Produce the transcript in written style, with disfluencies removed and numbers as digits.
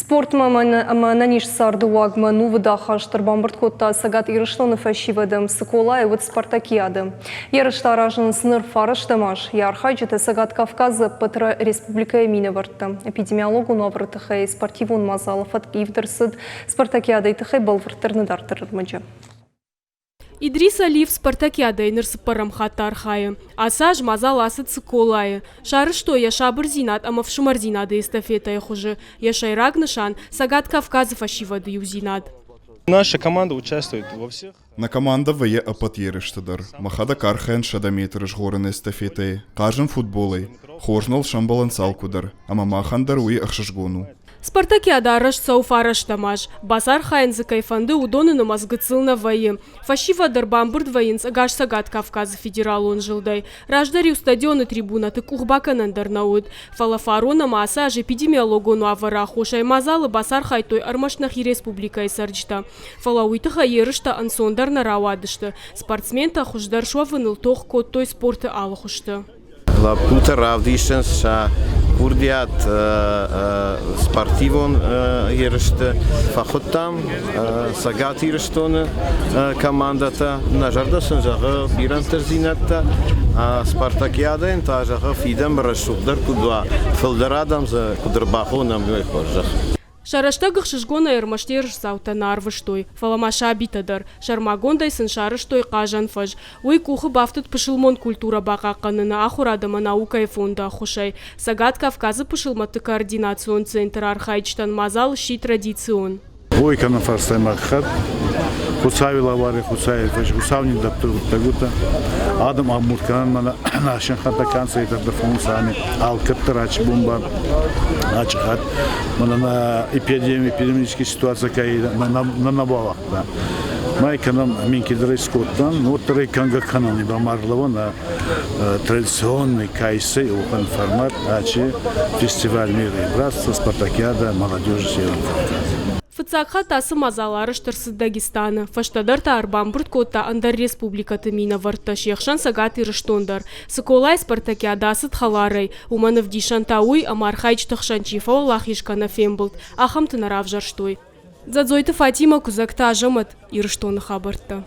Спортмӕ ӕмӕ ӕнӕниз царды уагмӕ нувыд ахаст ӕрбамбырд кодта Цӕгат Ирыстоны фӕсивӕды. Цыколайы уыд спартакиадӕ. Ерыстӕ аразынц ныр фарӕстӕм аз. Йӕ архайджытӕ Цӕгат Кавказы ӕппӕт республикӕйы минӕвӕрттӕ. Эпидемиологон уавӕры тыххӕй спортивон мадзалы фӕтк ивд ӕрцыд. Спартакиадӕйы тыххӕй бӕлвырддӕр нӕ дарддӕр ӕрмӕджы. Идрис Алиев спартакиадӕйы ныр цыппӕрӕм хатт архайы. Ацы аз мадзал ацыд Цыколайы. Сарӕзтой йӕ сабырдзинад ӕмӕ фсымӕрдзинады эстафетӕйы хуызы. Йӕ сӕйраг нысан – Цӕгат Кавказы фӕсивӕды иудзинад. Наша команда участвует во всех. Нӕ командӕ вӕййы ӕппӕт ерысты дӕр. Мӕхӕдӕг архайын 100 метры згъорын эстафетӕйы, хъазын футболӕй. Хорз ныл сӕмбӕлынц алкуыдӕр, ӕмӕ махӕн дӕр уый ӕхсызгон у. Спартакиадӕ арӕзт цӕуы фарӕстӕм аз. Бацархайын дзы кӕй фӕнды, уыдоны нымӕц гыццыл нӕ вӕййы. Фӕсивӕд ӕрбамбырд вӕййынц ӕгас Цӕгат Кавказы федералон зылдӕй. Раздӕр-иу стадионы трибунӕты къухбакӕнӕн дӕр нӕ уыд. Фӕлӕ фарон ӕмӕ ацы аз эпидемиологон уавӕры аххосӕй мадзалы бацархайдтой ӕрмӕст нӕхи республикӕйы цӕрджытӕ. Фӕлӕ уый тыххӕй ерыстӕ ӕнцондӕр нӕ рауадысты. Спортсментӕ хуыздӕр суӕвыныл тох кодтой спорты алы хуызты. Лӕппутӕ равдисынц сӕ курдиат спортивон ерысты. Фӕхуыдтам Цӕгат Ирыстоны командӕтӕ. Нӕ зӕрдӕ сын зӕгъы бирӕ ӕнтыстдзинӕдтӕ. Спартакиадӕйӕн та зӕгъы фидӕн рӕсугъддӕр куыд уа, фылдӕр адӕм дзы куыд ӕрбахонӕм, уый хорзӕх. Сӕ рӕстӕг ӕхсызгонӕй ӕрмӕст ерысдзаутӕ нӕ ӕрвыстой, фӕлӕ ма сабитӕ дӕр. Сӕрмагондӕй сын сарӕзтой хъазӕн фӕз. Уый къухы бафтыд пысылмон культурӕ бахъахъхъӕныны ахуырад ӕмӕ наукӕйы фонды ӕххуысӕй. Цӕгат Кавказы пысылмӕтты координацион центры архайджытӕн мадзал сси традицион. Ой кӕнӕ фӕрстӕй хӕд, Хуцауи лӕвари Хуцауи Хуцау нин дӕттуй гъуддӕгутӕ. Адӕм ӕмбурд кӕнӕн мӕнӕ нӕ канцлер фонсами алкӕддӕр ачи бомба ачи хатт мӕнӕ на эпидемический ситуация кӕй на нӕ бауагъта. Май кӕнӕм минкидӕр скодтан, уӕддӕр кӕнгӕ кӕнӕн ба марлава на традиционный кайсы ухан формат ачи фестиваль мира и братства, спартакиада молодежи Северного Кавказа. Фыццаг хатт ацы мадзал арӕзт ӕрцыд Дагестаны, фӕстӕдӕр та ӕрбамбырд кодта ӕндӕр республикӕты минӕвӕрттӕ, се хсӕн Цӕгат Ирыстон дӕр. Цыколайы спартакиад ацыд хӕларӕй, уымӕн ӕвдисӕн та уый, ӕмӕ архайджыты хсӕн чи фӕуӕлахиз кӕнӕ фембылд, ахӕмты нӕ равзӕрстой. Дзӕдзойты Фатимӕ, Куыдзӕгты Азӕмӕт, Ирыстоны хабӕрттӕ.